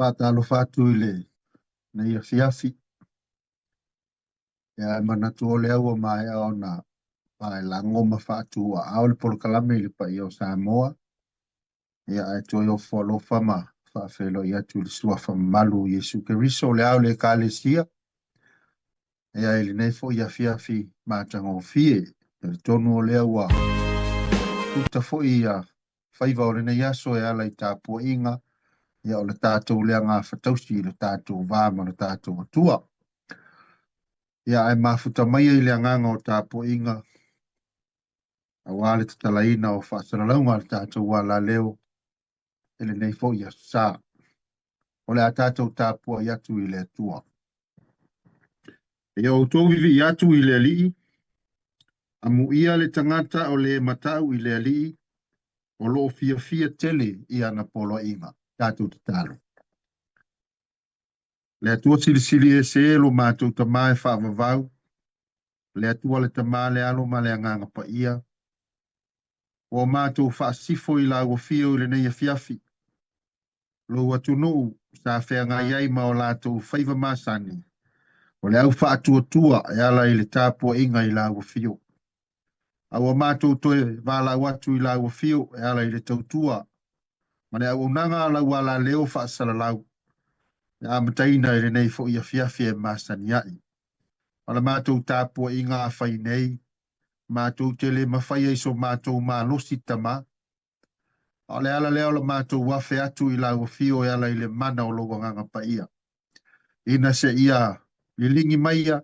Faatalofa atu i lenei afiafi. Ia, e manatu o lea ua maea ona paelago ma faatuaao le polokalame i le paia o Samoa. Ia, ae toe ofo alofa ma faafeiloai atu i le suafa mamalu o Iesu Keriso, o le ao o le Ekalesia. Ia, i lenei foi afiafi matagofie. Talitonu o lea ua tuta foi ia faiva o lenei aso e ala i tapuaiga, ia o le tatou lea gafatausi i le tatou va ma le tatou Atua. Ia, ae mafuta maia i le agaga o tapuaiga aua le tatalaina o faasalalauga a le tatou alaleo i lenei foi aso sa. O le a tatou tapuai atu i le Atua. Ia outou vivii atu i le Alii, amuia le tagata o le matau i le Alii, o loo fiafia tele i ana poloaiga. Tatou tatalo. Le Atua silisili ese lo matou Tama e faavavau, le Atua le Tama, le Alo ma le Agaga Paia, ua matou faasifo i lau afio i lenei afiafi, lou atunuu sa feagai ai ma o latou faiva masani, o le au faatuatua e ala i le tapuaiga i lau afio. A ua matou toe valaau atu i lau afio e ala i le tautua ma le auaunaga a lau alaleo faasalalau, e amataina i lenei foi afiafi e masani ai. O le matou tapuaiga a fai nei, matou te le mafaia i so matou malosi Tama, a o le ala lea o le matou afe atu i lau afio e ala i le mana o lou Agaga Paia. Ina se ia liligi maia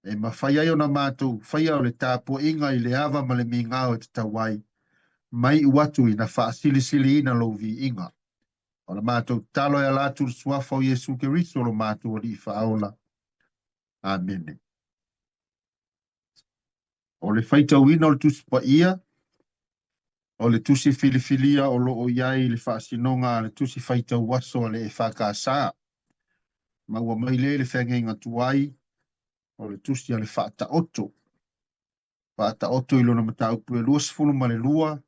e mafai ai ona matou faia o le tapuaiga i le ava ma le migao e tatau ai, mai iu atu ina faasilisiliina lou viiga. O le matou tatalo e ala atu i le suafa o Iesu Keriso lo matou Alii Faaola. Amene. O le faitauina o le Tusi Paia, o le tusi filifilia o lo o i ai le faasinoga a le tusi faitau aso a le EFKS. Maua mai lea i le feagaiga tuai o le tusi a le Faataoto. Faataoto i lona mataupu e 22,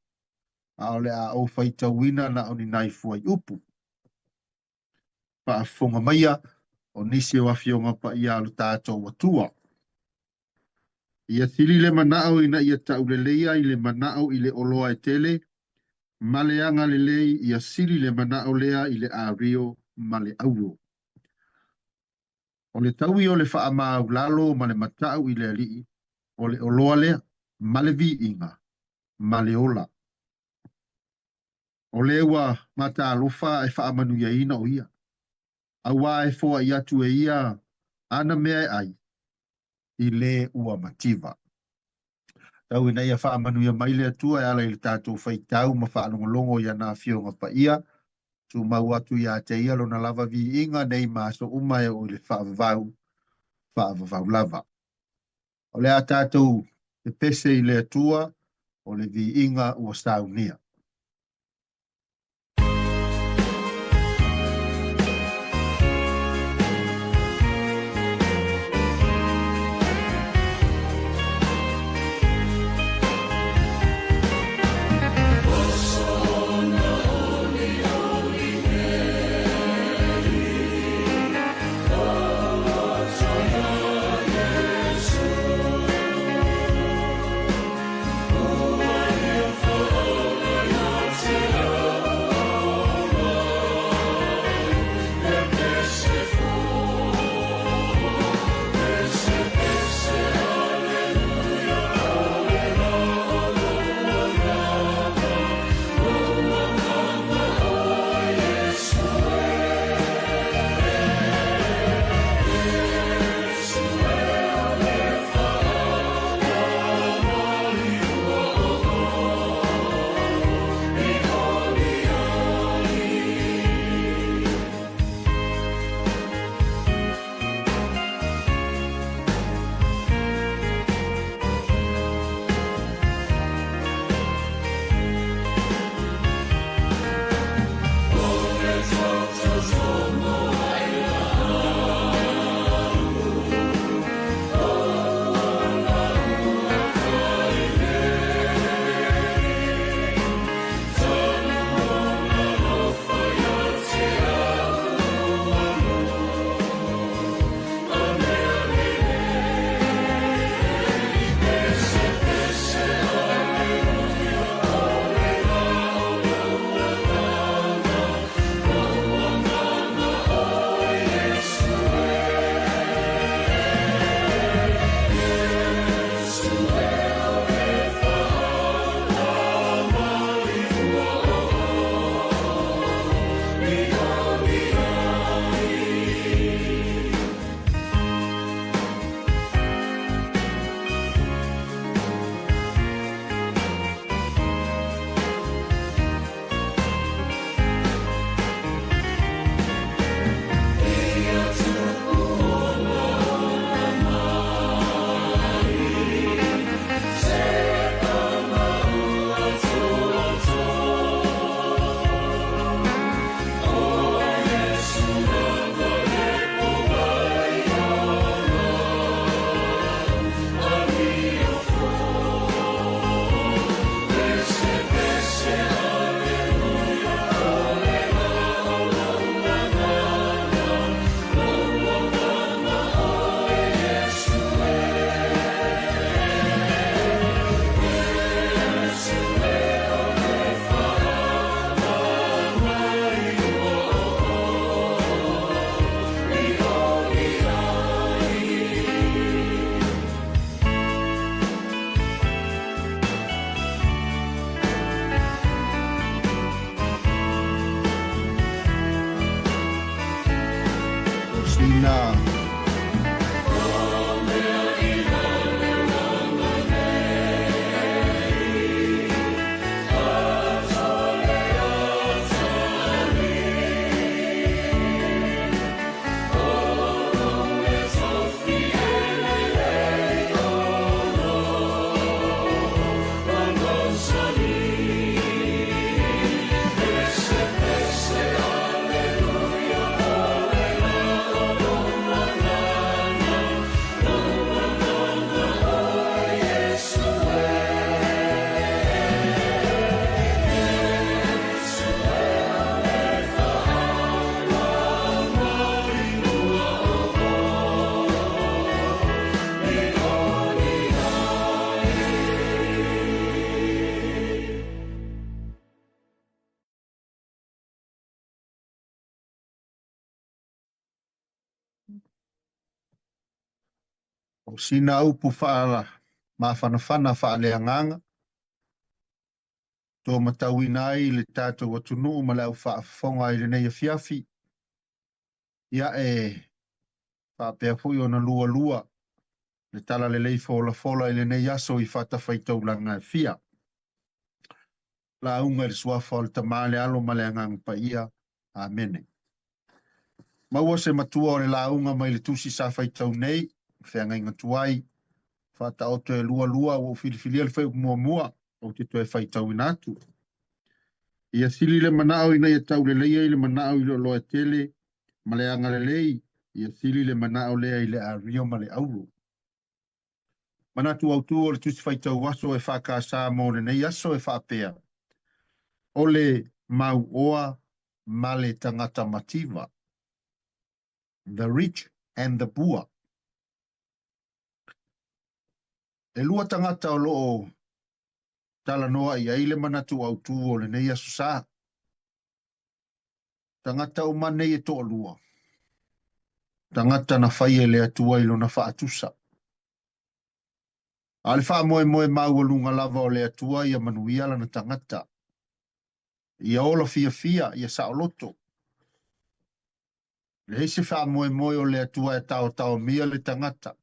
a o le a ou faitauina na o ni nai fuaiupu. Faafofoga maia o nisi o afioga paia a lo tatou Atua. Ia sili le manao ina ia tauleleia i le manao i le oloa e tele, ma le agalelei, ia sili le manao lea i le ario ma le auro. O le taui o le faamaulalo ma le matau i le alii, o le oloa lea, ma le viiga, ma le ola. O le ua matalofa e faamanuiaina o ia, aua e foai atu e ia ana mea e ai, i le ua mativa. Tau ina ia faamanuia mai le Atua e ala i le tatou faitau ma faalogologo i ana afioga paia, tumau atu ia te ia lona lava viiga nei ma aso uma e oo i le faavavau, faavavau lava. O le a tatou pepese i le Atua, o le viiga ua saunia. Ina O sina upu faamafanafana faaleagaga to matauina ai le tatou atunuu ma le au faafofoga i lenei afiafi, ia e faapea foi ona lualua le talalelei folafola i lenei aso i fatafaitaulaga e fia. Lauga i le suafa o le Tama, le Alo ma le Agaga Paia. Amene. Maua se matua o le lauga mai le tusi sa faitau nei, feagaiga tuai, faataoto e lualua ua ou filifilia le fuaiupu muamua, ou te toe faitauina atu. Ia sili le manao ina ia tauleleia i le manao i le oloa e tele ma le agalelei, ia sili le manao lea i le ario ma le auro. Manatu autu o le Tusi Faitau Aso e FKS mo lenei aso e faapea, O le mauoa ma le tagata mativa, The Rich and the Poor. E lua tagata o lo o talanoa i ai le manatu autu o lenei aso sa. Tagata uma nei e toalua, tagata na fai e le Atua i lona faatusa. A o le faamoemoe maualuga lava o le Atua ia manuia lana tagata, ia ola fiafia, ia saoloto. Leai se faamoemoe o le Atua e taotaomia le tagata,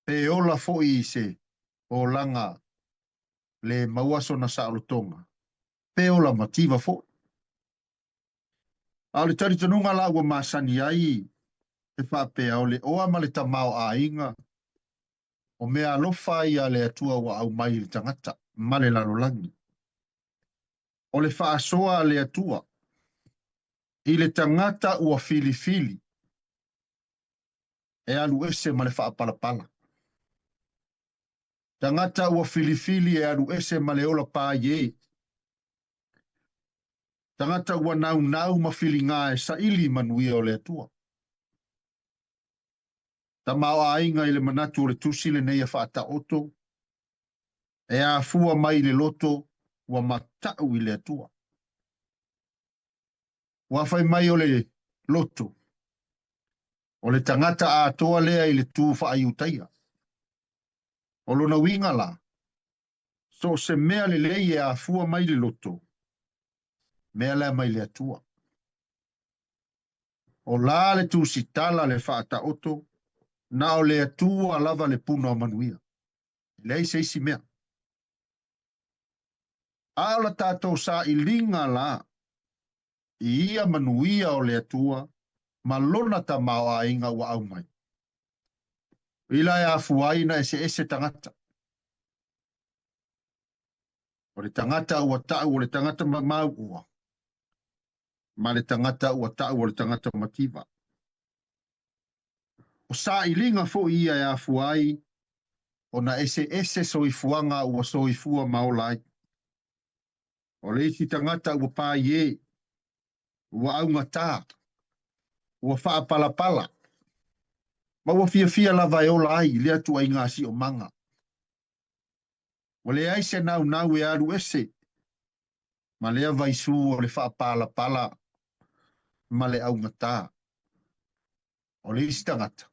pe ola foi i se olaga le maua sona saolotoga, pe ola mativa foi. A o le talitonuga la ua masani ai e faapea o le oa ma le tamaoaiga o mea alofa ia a le Atua ua aumai i le tagata ma le lalolagi. O le faasoa a le Atua i le tagata ua filifili e alu ese ma le faapalapala. Tagata ua filifili e alu ese ma le ola paie. Tagata ua naunau ma filiga e saili manuia o le Atua. Tamaoaiga i le manatu o le tusi lenei a faataoto, e afua mai i le loto ua mata'u i le Atua. Ua fai mai o le loto, o le tagata atoa lea i le tu faaiutaia. O lona uiga la, so o se mea lelei e afua mai le loto, mea lea mai le Atua. O la le tusitala le faataoto, na o le Atua lava le puna o manuia, e leai se isi mea. A o la tatou sailiga la i ia manuia o le Atua ma lona tamaoaiga ua aumai. I la e afua ai na eseese tagata. O le tagata ua ta'u o le tagata mamau ua, ma le tagata ua ta'u o le tagata mativa. O sailiga foi ia e afua ai ona eseese soifuaga ua soifua ma ola ai. O le isi tagata ua paie, ua augatā, ua faapalapala, ma ua fiafia lava e ola ai i lea tuaiga siomaga. Ua leai se naunau e alu ese ma lea vaisū o le faapalapala ma le augatā. O le isi tagata,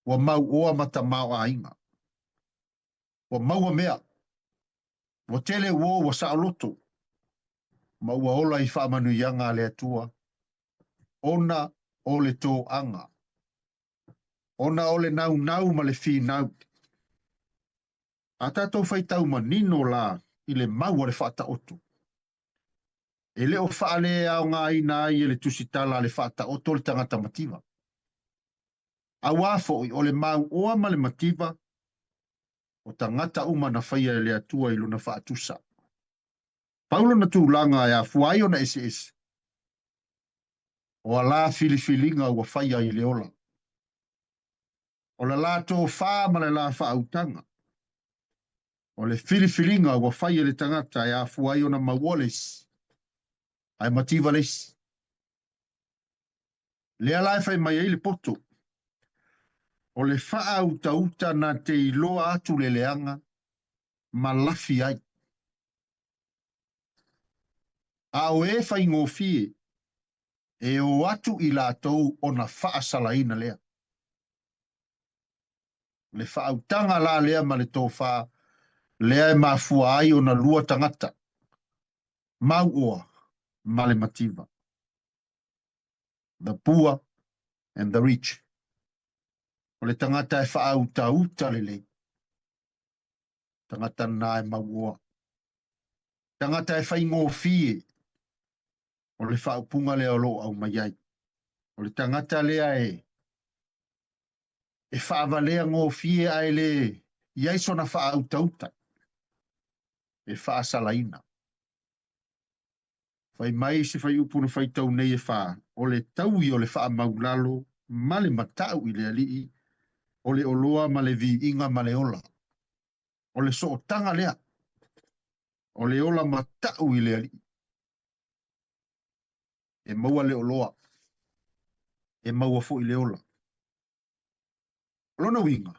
ua mauoa ma tamaoaiga, ua maua mea, ua tele uo ua saoloto, ma ua ola i faamanuiaga a le Atua, ona O le toaga. Ona o le naunau ma le finau. A tatou faitau manino la i le mau a le Faataoto, e le o faaleaogaina ai e le tusitala a le Faataoto le tagata mativa. Auā foi o le mauoa ma le mativa, o tagata uma na faia e le Atua i lona faatusa. Pau lona tulaga e afua ai ona eseese, o a la filifiliga ua faia i le ola. O le la tofā ma le la faautaga. O le filifiliga ua fai e le tagata e afua ai ona mauoa le isi, ae mativa le isi. Lea la e fai mai ai le poto, o le faautauta na te iloa atu le leaga ma lafi ai. A o e faigofie, e o atu i latou ona faasalaina lea. Le faautaga la lea ma le tofā lea e mafua ai ona lua tagata, mauoa ma le mativa. The poor and the rich. O le tagata e faautauta lelei, tagata na e mauoa. Tagata e faigofie, o le faaupuga lea o lo o aumai ai. O le tagata lea e e faavalea gofie ae le i ai sona faautauta e faasalaina. Fai mai se faiupu na faitau nei e fa, o le taui o le faamaulalo ma le matau i le alii, o le oloa ma le viiga ma le ola. O le sootaga lea, o le ola matau i le alii. E maua le oloa, e maua foi le ola. O lona uiga,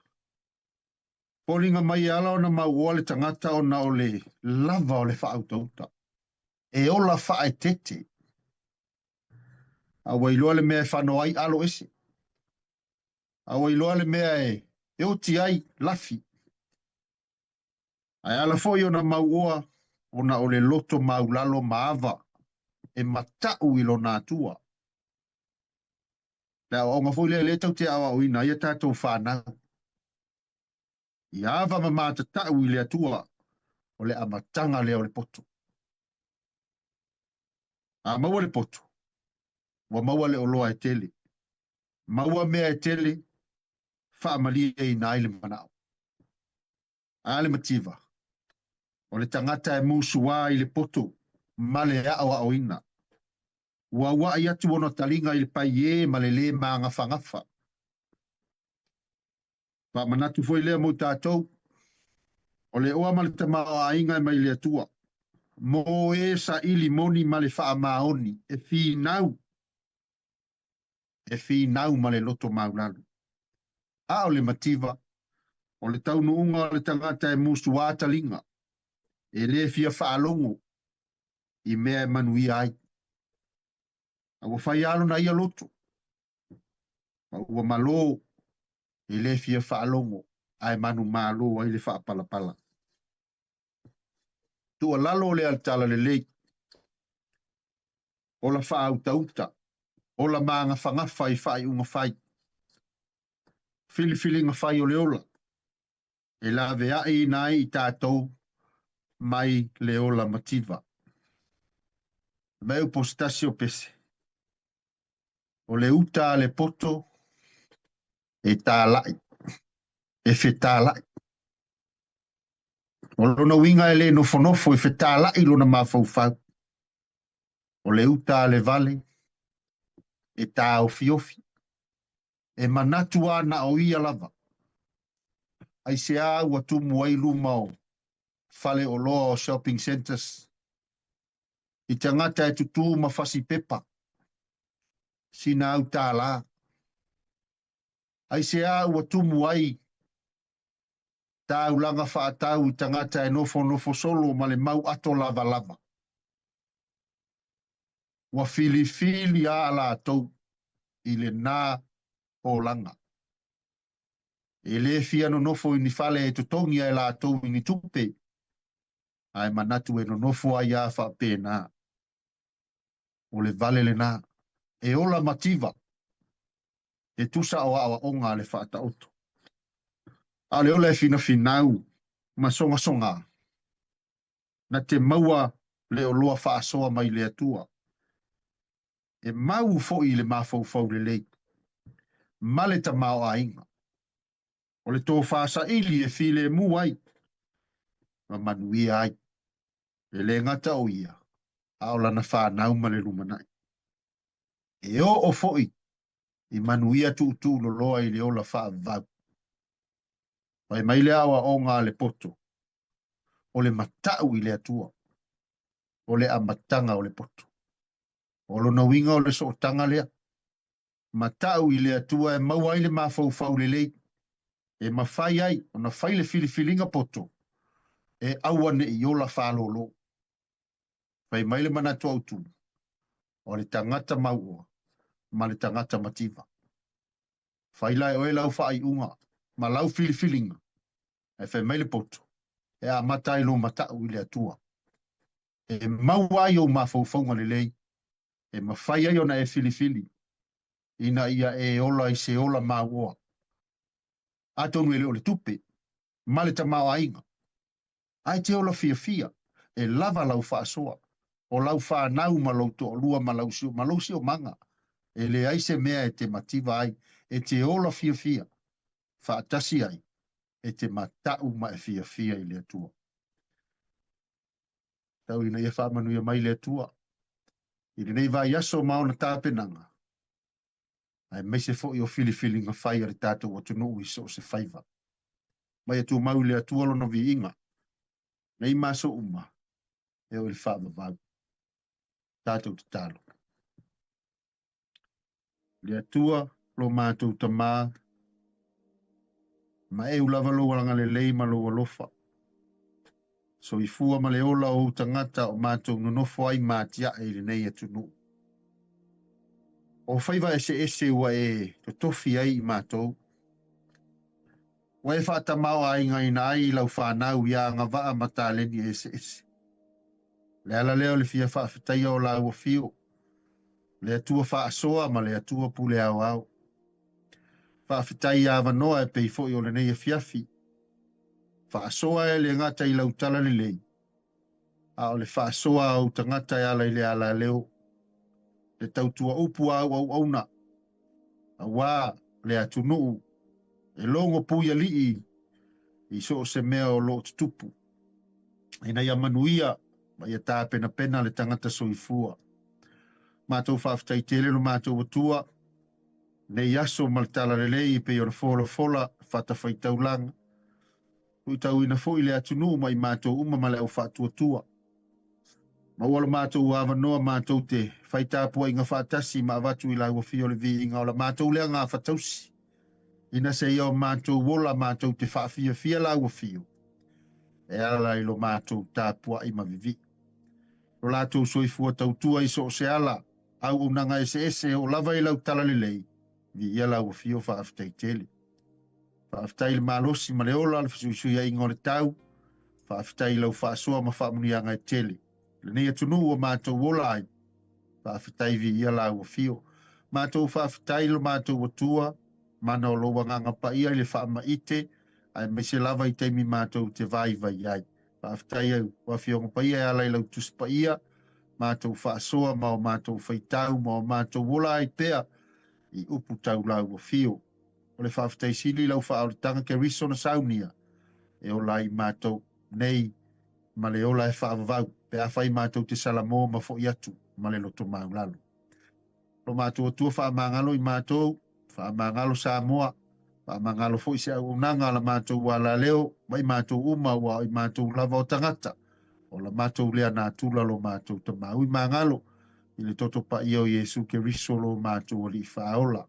foliga mai e ala ona mauoa le tagata ona o le lava o le faautauta. E ola faaeteete. A ua iloa le mea e fano ai alo ese. A ua iloa le mea e oti ai lafi. Ae ala foi ona mauoa ona o le loto maulalo ma ava e matau i lona Atua. Le aoaoga foi lea lea tatou te aoaoina ai a tatou fanau. Ia ava ma matatau i le Atua, o le amataga lea o le poto. A maua le poto, ua maua le oloa e tele. Maua mea e tele, faamalieina ai le manao. A le mativa, o le tagata e musuā i le poto ma le aoaoina. Ua uaʻi atu ona taliga i le paiē ma le lē magafagafa. Faamanatu foi lea mo tatou, o le oa ma le tamaoaiga e mai le Atua, mo e saili moni ma le faamaoni, e finau, e finau ma le loto maulalo. A o le mativa, o le taunuuga o le tagata e musuā taliga, e lē fia faalogo i mea e manuia ai. A ua fai lava lona ia loto, ma ua malo, e lē fia faalogo, ae manumalo ai le faapalapala. Tuualalo o le Talalelei, ola faautauta, ola magafagafa i faaiuga fai, filifiliga fai o le ola, e laveaiina ai i tatou mai le ola mativa. Mai upu se tasi o pese, o le uta a le poto e tālaʻi, e fetālaʻi. O lona uiga e le nofonofo e fetālaʻi lona mafaufau. O le uta a le vale e tāofiofi, e manatu a na o ia lava. Aisea ua tumu ai luma o fale oloa o shopping centres i tagata e tutū ma fasi pepa, sina au tālā. Aisea ua tumu ai taulaga faatau i tagata e nofonofo solo ma le mau ato lavalava. Ua filifili a latou i lenā olaga. E lē fia nonofo i ni fale e totogi e latou i ni tupe, ae manatu e nonofo ai a faapena. O le vale lenā, e ola mativa. E tusa o aoaoga a le Faataoto. A o le ola e finafinau ma sogasoga, na te maua le oloa faasoa mai le Atua. E mau foi i le mafaufau lelei ma le tamaoaiga. O le tofa saili e filemu ai ma manuia ai. E le gata o ia, a o lana fanau ma le lumanai. E oo foi i manuia tuutuuloloa i le ola faavavau. Fai mai le aoaoga a le poto, o le matau i le Atua, o le amataga o le poto. O lona uiga o le sootaga lea, matau i le Atua e maua ai le mafaufau lelei, e mafai ai ona fai le filifiliga poto, e aua ne i ola faalolo. Fai mai le manatu autu, o le tagata mauoa ma le tagata mativa. Fai la e oe lau faaiuga ma lau filifiliga, ae fai mai le poto, e amata ai lou matau i le Atua. E maua ai ou mafaufauga lelei, e mafai ai ona e filifili, ina ia e ola i se ola mauoa. Atonu e le o le tupe ma le tamaoaiga, ae te ola fiafia, e lava lau faasoa, o lau fanau ma lou toalua ma lau ma lou siomaga, e leai se mea e te mativa ai, e te ola fiafia, faatasi ai, e te matau ma e fiafia i le Atua. Tau ina ia faamanuia mai le Atua i lenei vaiaso ma ona tapenaga, aemaise foi o filifiliga fai a le tatou atunuu i so o se faiva. Mai e tumau i le Atua lona viiga, nei ma aso uma, e oo i le faavavau. Tatou tatalo. Le Atua, lo matou Tamā, ma eu lava lou agalelei ma lou alofa. Soifua ma le ola o ou tagata o matou nonofo ai ma atiae i lenei atunuu. O faiva eseese ua e totofi ai i matou. Ua e faatamaoaigaina ai i lau fanau i agavaa ma taleni eseese. Le ala lea o le fia faafetaia o lau afio, le Atua faasoa ma le Atua pule aoao. Faafetai i avanoa e pei foi o lenei afiafi. Faasoa e le gata i lau tala lelei, a o le faasoa a ou tagata e ala i le alaleo, le tautua upu a au auauna, auā le atunuu e logo puialii i so o se mea o lo o tutupu, ina ia manuia ma ia tapenapena le tagata soifua. Matou faafetai tele lo matou Atua, nei aso ma le talalelei e pei ona folafola fatafaitaulaga, tuitauina foi le atunuu ma i matou uma ma le au faatuatua. Maua lo matou avanoa matou te fai tapuaiga faatasi ma avatu i lau afio le viiga o la matou lea gafatausi. Ina se ia o matou ola matou te faafiafia lau afio, e ala i lo matou tapuai ma vivii. Lo latou soifua tautua i so o se ala, auaunaga eseese e oo lava i lau talalelei, viia lau afio faafetai tele. Faafetai i le malosi ma le ola, le fesuisuiaiga o le tau, faafetai i lau faasoa ma faamanuiaga e tele. Lenei atunuu ua matou ola ai, faafetai viia lau afio. Matou faafetai lo matou Atua, mana o lou agaga paia i le faamaite, aemaise lava i taimi matou te vaivai ai. Faafetai au Afioga Paia e ala i lau Tusi Paia, matou faasoa ma o matou faitau ma o matou ola ai pea i upu tau lau afio. O le faafetai sili i lau faaolataga Keriso na saunia e ola ai matou nei ma le ola e faavavau pe afai matou te salamo ma foi atu ma le loto maulalo. Lo matou Atua faamagalo i matou, faamagalo Samoa, faamagalo foi se auaunaga a la matou alaleo ma i matou uma ua o i matou lava o tagata. O la matou lea natura lo matou Tama ui magalo i le toto paia o Iesu Keriso lo matou Alii faaola.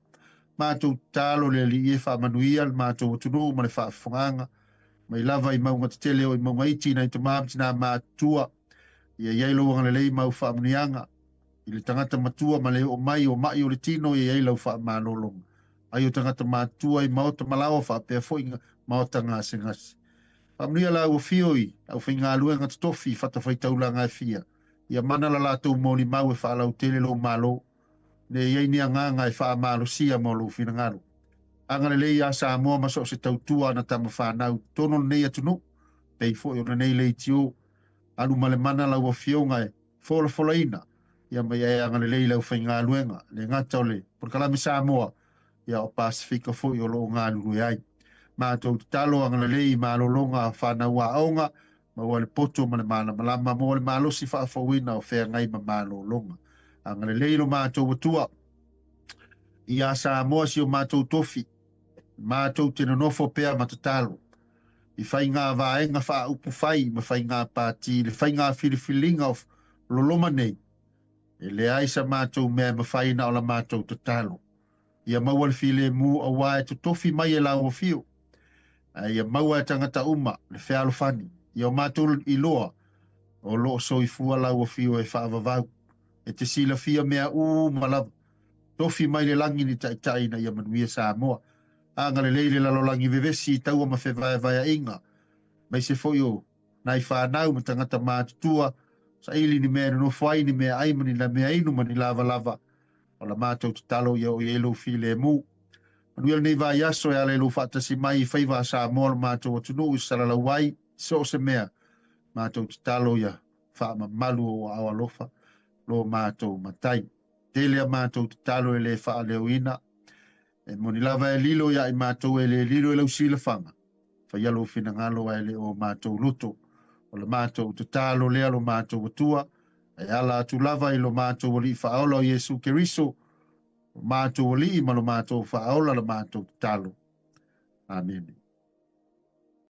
Matou tatalo le Alii e faamanuia le matou atunuu ma le faafofogaaga, mai lava i mauga tetele o i mauga iti nai tama ma tina matutua, ia i ai lou agalelei ma au faamanuiaga i le tagata matua ma le oo mai o mai o le tino, ia i ai lau faamalologa. Ai o tagata matutua i maota malaoa faapea foi maota gasegase. Faamanuia lau afio i aufaigaluega totofi i fatafaitaulaga e fia, ia mana la latou molimau e faalautele lou malo. Ne i ai ni agaga e faamalosia mo lou finagalo. Agalelei ia Samoa ma so o se tautua a ana tama fanau i totonu o lenei atunuu, pei foi o lenei leitio. Alu ma le mana lau Afioga e folafolaina, ia ma ia e agalelei i le aufaigaluega, e le gata o le Polokalame Samoa, ia o Pasefika foi o lo o galulue ai. Matou tatalo agalelei i malologa a fanau aoga, maua le poto ma le malamalama, maua le malosi faafouina o feagai ma malologa. Agalelei lo matou Atua ia Samoa si o matou tofi, matou te nonofo pea ma tatalo i faiga vaega faaupufai ma faiga pati, le faiga filifiliga o loloma nei, e leai sa matou mea e mafai na o la matou tatalo. Ia maua le filemu aua e totofi mai e lau afio, ae ia maua e tagata uma le fealofani. Ia o matou iloa o lo o soifua lau afio e faavavau, e te silafia mea uma lava. Tofi mai le lagi ni taitai ina ia manuia Samoa. Agalelei le lalolagi vevesi i taua ma fevaevaeaiga, aemaise foi o nai fanau ma tagata matutua, saili ni mea e nonofo ai, ni mea ai ma ni mea inu ma ni lavalava. O la matou tatalo ia o i ai lou filemu. Manuia lenei vaiaso e ala i lou faatasi mai i faiva a Samoa lo matou atunuu i salalau ai i so o se mea. Matou tatalo ia faamamalu o ou aao alofa lo matou Matai. Tele a matou tatalo e le faaleoina. E moni lava e lilo ia i matou e le lilo i lau silafaga. Faia lou finagalo ae le o matou loto. O la matou tatalo lea lo matou Atua, e ala atu lava i lo matou Alii Faaola o Iesu Keriso, lo matou Alii ma lo matou Faaola la matou tatalo. Amene.